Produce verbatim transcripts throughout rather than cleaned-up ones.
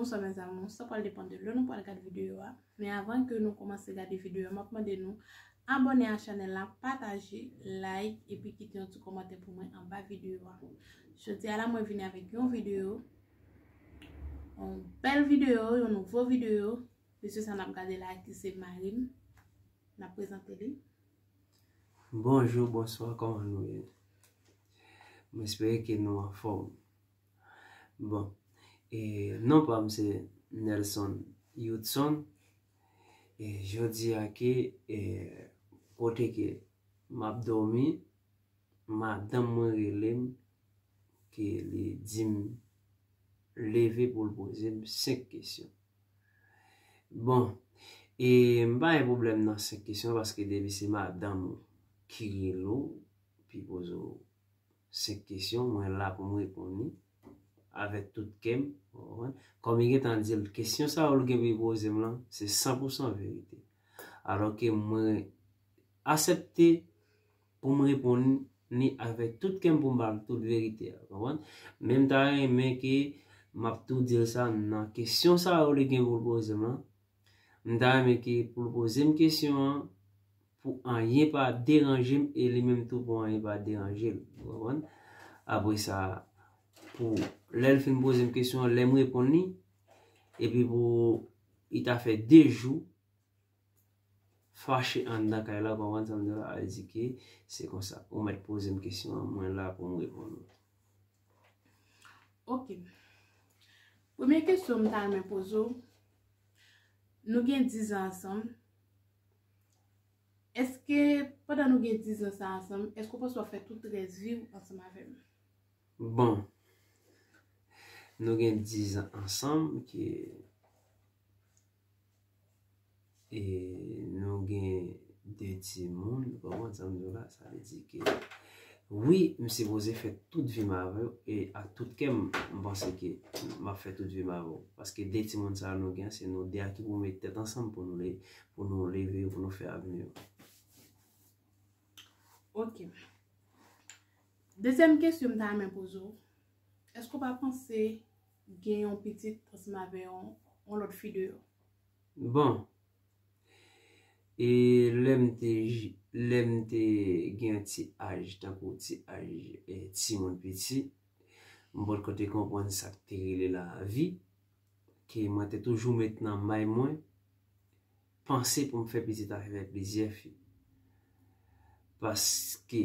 Bonswa mes amours, sa pral depann de lè nou pral gade videyo a. Men avan ke nou kòmanse gade videyo a, m ap mande nou abòne a chanèl la, pataje, like, epi kite yon ti kòmantè pou mwen anba videyo a. Jodi a la, mwen vini avèk yon videyo, yon bèl videyo, yon nouvo videyo. Mesye sa n ap gade la ki se mari m, n ap prezante li. Bonjou, bonswa, kòman nou ye? M espere ke nou anfòm. Bon, e non pa m se Nelson Youdson. E jodi a ke e kote ke m ap dòmi, madanm mwen rele m, ke li di m leve pou l poze m senk kesyon. Bon, e m pa gen pwoblèm nan senk kesyon paske depi se madanm ou ki rele w, ki poze w senk kesyon, mwen la pou m reponn li avèk tout kè m. Ou konprann? Kòm li gentan di l, kesyon sa yo l gen pou li poze m lan, se san pou san verite. Alò ke mwen aksepte pou m reponn li avèk tout kè m pou m ba l tout verite a. Ou konprann? Men m ta renmen ke m ap tou di l sa nan kesyon sa yo li gen pou l poze m lan. M ta renmen ke pou l poze m kesyon an, pou anyen pa deranje m e li menm tou pou anyen pa deranje l. Ou konprann? Apre sa, pou lè l fin poze m kesyon an, lè m reponn li, epi pou li ta fè de jou fache anndan kay la, ou konprann sa m di w la, a di ke se konsa. Ou mèt poze m kesyon an, mwen la pou m reponn ou. Ok. Premye kesyon m ta renmen poze w, nou gen diz an ansanm. Èske pandan nou gen diz an sa ansanm, èske w panse w ap fè tout rès vi w ansanm avè m? Bon, nou gen diz an ansanm ke e nou gen de timoun, ou konprann sa m di w la, sa vle di ke wi, m sipoze fè tout vi m avè w e ak tout kè m, m panse ke m ap fè tout vi m avè w. Paske de timoun sa yo nou gen, se nou de a ki pou met tèt ansanm pou nou le, pou nou leve yo, pou nou fè avni yo. Ok. Dezyèm kesyon m ta renmen poze w, èske w pa panse gen yon pitit ansanm avè yon, yon lòt fi deyò? Bon, e lè m te, lè m te gen yon ti aj, tankou ti aj e timoun piti, m potko te konprann sa k te rele lavi, ke mwen te toujou met nan may mwen, panse pou m fè pitit avè plizyè fi. Paske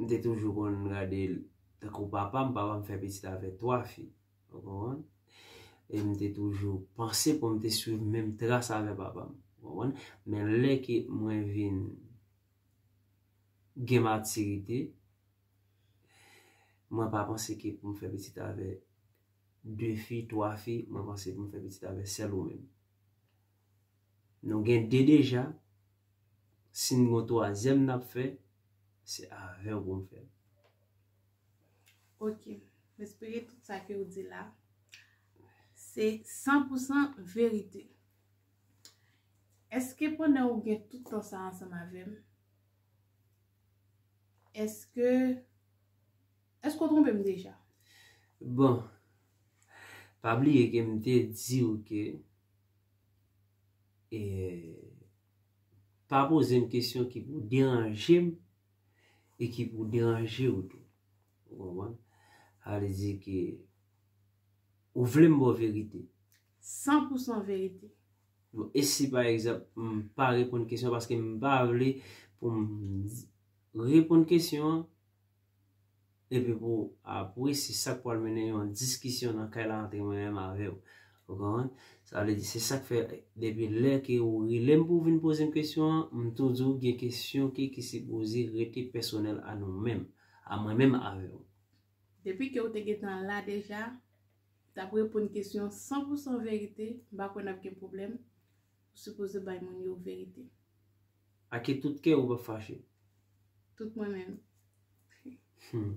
m te toujou konn gade l tankou papa m, papa m fè pitit avè twa fi. Ou konprann? E m te toujou panse pou m te swiv menm tras avè papa m. Ou konprann? Men lè ke mwen vin gen matirite, mwen pa panse ke pou m fè pitit avè de fi, twa fi, mwen panse pou m fè pitit avè sèl ou menm. Nou gen de deja, si n gen yon twazyèm n ap fè, se avè w pou m fè l. Ok. M espere tout sa ke w di la, se san pou san verite. Èske pandan ou gen tout tan sa ansanm avè m, èske, èske w twonpe m deja? Bon, pa bliye ke m te di w ke e pa poze m kesyon ki pou deranje m e ki pou deranje w tou. Ou konprann? Sa vle di ke ou vle m ba w verite. San pou san verite. Bon, e si pa egzanp m pa reponn kesyon paske m pa vle pou m reponn kesyon an, epi pou apre se sa k pral mennen yon diskisyon nan kay la antre mwen menm avè w. Ou konprann? Sa vle di se sa k fè depi lè ke ou rele m pou w vin poze m kesyon an, m tou di w gen kesyon ke ki sipoze rete pèsonèl a nou menm, a mwen menm avè w. Depi ke w te gentan la deja, t ap reponn kesyon san pou san verite, m pa kwè n ap gen pwoblèm. Ou sipoze bay moun yo verite. Ake tout kè ou p ap fache. Tout mwen menm. Hmm.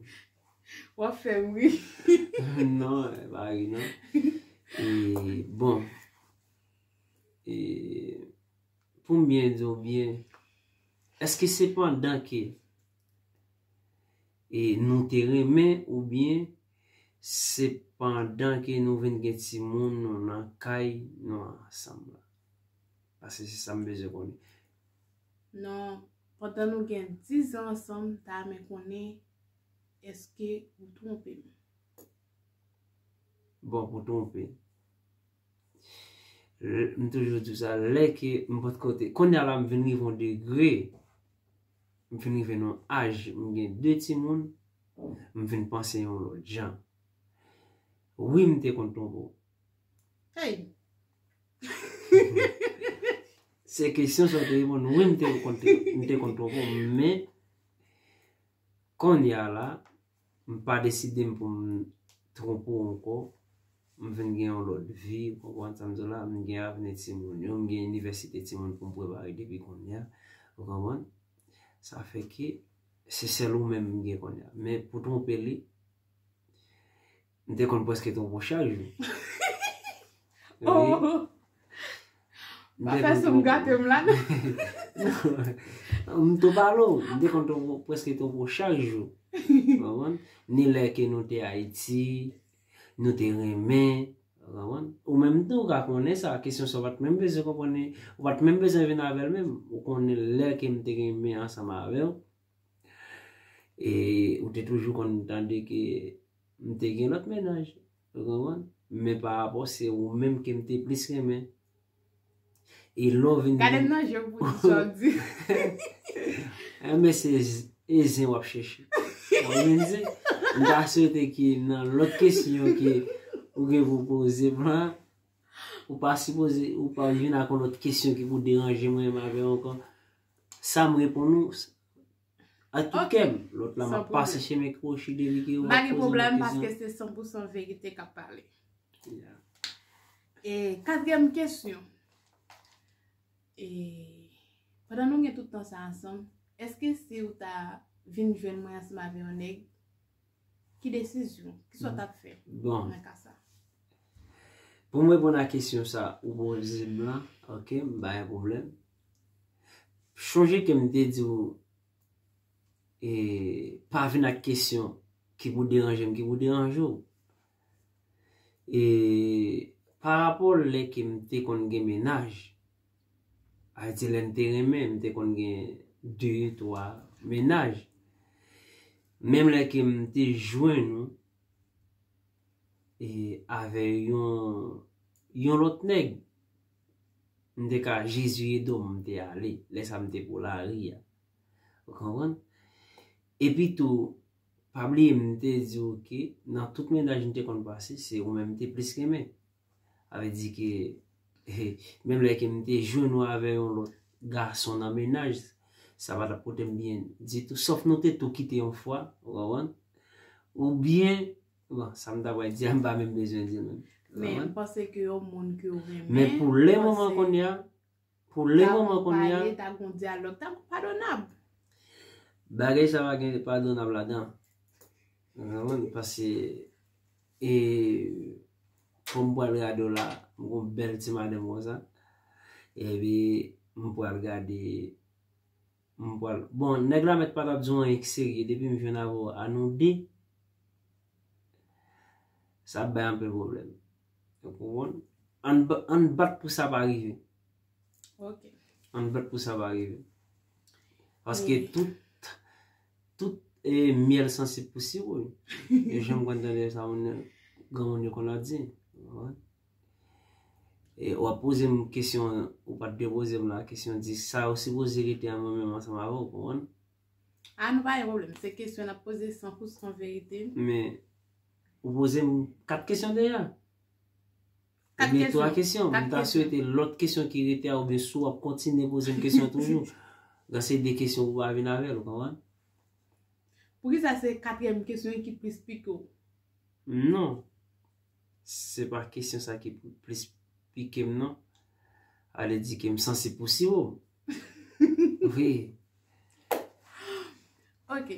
W ap fè m ri. Non, e pa ri non. E, bon. E, pou m byen di w byen, èske se pandan ke e nou te renmen oubyen se pandan ke nou vin gen timoun, nou nan kay, nou ansanm la? Paske se sa m bezwen konnen. Non, pandan nou gen diz an ansanm, m ta renmen konnen èske ou twonpe m. Bon, pou twonpe. M toujou di sa, lè ke m potko te, kounye a la m vin rive yon degre, m vin rive nan yon aj, m gen de timoun, m vin panse yon lòt jan. Wi, m te konn twonpe w. Hey! Se kesyon sa w te reponn, wi, m te konn, m te konn twonpe w, men kounye a la, m pa deside m pou m twonpe w ankò. M vin gen yon lòt vi, ou konprann sa m di w la, m gen avni timoun yo, m gen inivèsite timoun pou m prepare depi kounye a, ou konprann? Sa fè ke se sèl ou menm m gen kounye a. Men pou twonpe li, m te konn prèske twonpe w chak jou. Oh! Pa fè sou m gate m la, non. M tou pale w, m te konn twonpe w, prèske twonpe w chak jou. Ou konprann? Ni lè ke nou te Ayiti, nou te renmen. Ou konprann? Ou menm tou, ou ka konnen sa, kesyon sa w pa t menm bezwen konprann, ou pa t menm bezwen vin avè l menm. Ou konnen lè ke m te renmen ansanm avè w, e ou te toujou konn tande ke m te gen lòt mennaj. Ou konprann? Men pa rapò se ou menm ke m te plis renmen. E lè w vin. Gade m nan je w pou di sa w di. Enben, se zen w ap chèche. Ou konprann sa m di? M ta swete ke nan lòt kesyon ke ou gen pou poze m la, ou pa sipoze, ou pa vin ak yon lòt kesyon ki pou deranje mwen menm avè w ankò. Sa m reponn ou, ak tout kè m. Lòt la, m ap pase chemen kwochi depi ke ou ap poze m kesyon. M pa gen pwoblèm paske se san pou san verite k ap pale. E katriyèm kesyon. E pandan nou gen tout tan sa ansanm, èske si ou ta vin jwenn mwen ansanm avè yon nèg, ki desizyon, kisa w t ap fè nan ka sa? Pou m reponn a kesyon sa ou poze m la, ok, m pa gen pwoblèm. Chonje ke m te di w, e pa vin ak kesyon ki pou deranje m, ki pou deranje w. E pa rapò lè ke m te konn gen mennaj, a di lè m te renmen, m te konn gen de, twa mennaj. Menm lè ke m te jwenn ou, e avè yon, yon lòt nèg, m te ka Jezi ede w, m te ale. Lè sa m te pou lari a. Ou konprann? Epi tou, pa bliye m te di w ke nan tout mennaj m te konn pase, se ou menm m te plis renmen. Sa vle di ke, menm lè ke m te jwenn ou avè yon lòt gason nan mennaj, sa pa t ap pote m byen ditou. Sòf nou te tou kite yon fwa, ou konprann? Oubyen, bon, sa m ta pral di a, m pa menm bezwen di l menm. Men m panse ke yon moun ke w renmen. Men pou le moman kounye a, pou le moman kounye a, ta gon pale, ta gon dyalòg, ta gon padonab. Bagay sa pa gen padonab ladan. Ou konprann? Paske, e, pou m pral gade w la, m gon bèl ti madanm konsa. Epi, m pral gade, m pral, bon, nèg la mèt pa t ap di w anyen ki serye, depi m jwenn avè w a nou de, sa ap bay anpil pwoblèm. Ou konprann? Ann, ann bat pou sa pa rive. Ok. Ann bat pou sa pa rive. Paske tout, tout e, myèl sansib pou siwo. Yo janm konn tande sa moun, granmoun yo konn ap di. Ou konprann? E w ap poze m kesyon, ou pa t dwe poze m la, kesyon di sa ou sipoze rete an mwen menm ansanm avè w, ou konprann? A, nou pa gen pwoblèm. Se kesyon n ap poze san pou san verite. Men, ou poze m kat kesyon deja. Oubyen twa kesyon. M ta swete lòt kesyon ki rete a, oubyen si w ap kontinye poze m kesyon toujou. Gade se de kesyon ou pa vin avè l, ou konprann? Poukisa se katriyèm kesyon ki plis pike w? Non. Se pa kesyon sa ki plis pike m, non. Ale di ke m sansib pou siwo. Wi. Ok.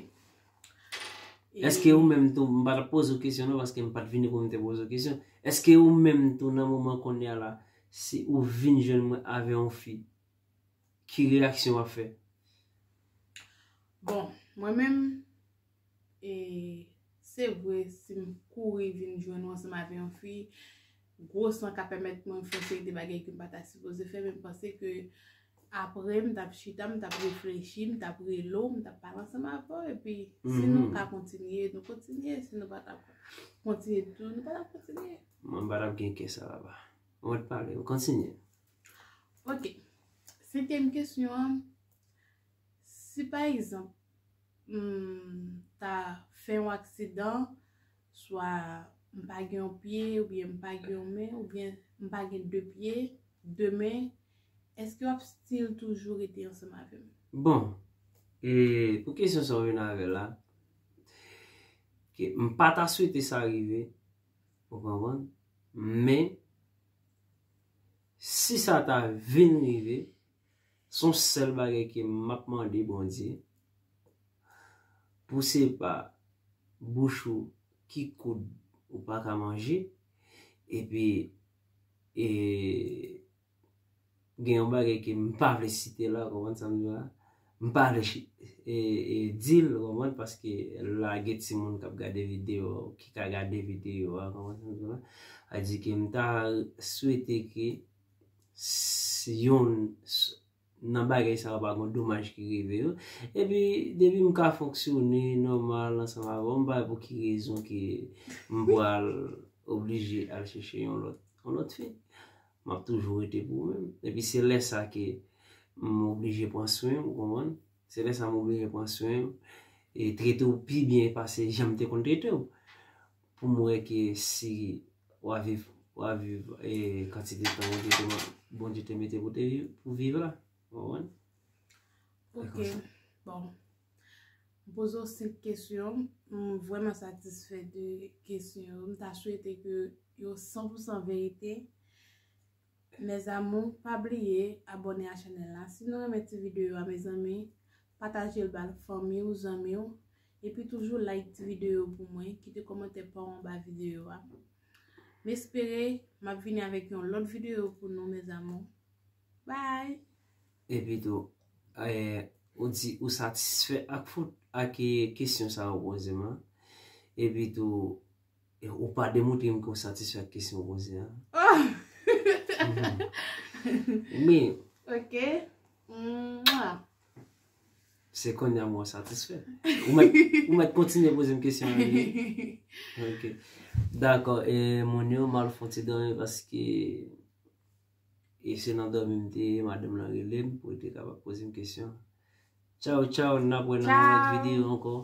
Èske ou menm tou, m pa t ap poze w kesyon non, paske m pa t vini pou m te poze w kesyon. Èske ou menm tou nan moman kounye a la, si ou vin jwenn mwen avè yon fi, ki reyaksyon w ap fè? Bon, mwen menm, e, Se vre, si m kouri vin jwenn ou ansanm avè yon fi, gwosman ka pèmèt mwen fè yon seri de bagay ke m pa ta sipoze fè, men m panse ke apre, m t ap chita, m t ap reflechi, m t ap rele w, m t ap pale ansanm avè w, epi si nou ka kontinye, nou kontinye, si nou pa t ap kontinye ditou, nou pa t ap kontinye. Mwen, m pa t ap gen kè sa, papa. Mwen, pale, kontinye. Ok. Senkyèm kesyon an, si pa egzanp, m ta fè yon aksidan, swa m pa gen yon pye, oubyen m pa gen yon men, oubyen m pa gen de pye, de men, èske w ap still toujou rete ansanm avè m? Bon, e pou kesyon sa w vin avè la, ke m pa ta swete sa rive, ou konprann? Men, si sa ta vin rive, se yon sèl bagay ke m ap mande Bondye, pou se pa bouch ou ki koud ou pa ka manje, epi, e, gen yon bagay ke m pa vle site la, ou konprann sa m di la? M pa vle chi- e, e, di l, ou konprann, paske la gen timoun k ap gade videyo, ki ka gade videyo a, ou konprann sa m di la? A di ke m ta swete ke s- youn s- nan bagay sa yo pa gen domaj ki rive yo. Epi, depi m ka fonksyone nòmal ansanm avè w, m pa wè pou ki rezon ke m pral oblije al chèche yon lòt, yon lòt fi. M ap toujou rete pou ou menm. Epi se lè sa ke m oblije pran swen w, ou konprann? Se lè sa m oblije pran swen w e trete w pi byen pase jan m te konn trete w. Pou m wè ke si w a viv, w a viv, e, kantite tan Bondye te, Bondye te mete pou te viv, pou viv la. Ou konprann? Ok. Bon. M poze w senk kesyon. M vrèman satisfè de kesyon yo. M ta swete ke yo san pou san verite. Mes amours, pa bliye abòne a chanèl la. Si nou renmen ti videyo a, mezanmi, pataje l ba fanmi w, zanmi w. Epi toujou like ti videyo pou mwen, kite kòmantè pa w anba videyo a. M espere m ap vini avèk yon lòt videyo pou nou, mes amours. Bye! Epi tou, e, ou di ou satisfè ak fout, ak, e, kesyon sa ou poze m lan. Epi tou, e, ou pa demontre m ke ou satisfè ak kesyon ou poze a. Oh! Mhm. Men, ok. Mwa. Se kounye a mwen satisfè. Ou mèt, ou mèt kontinye poze m kesyon an, wi. Ok. Dakò, e, moun yo, m al fè yon ti dòmi paske e se nan dòmi m te ye, madanm lan rele m pou l te kapab poze m kesyon. Tchaw, tchaw, n ap wè nan yon lòt videyo ankò.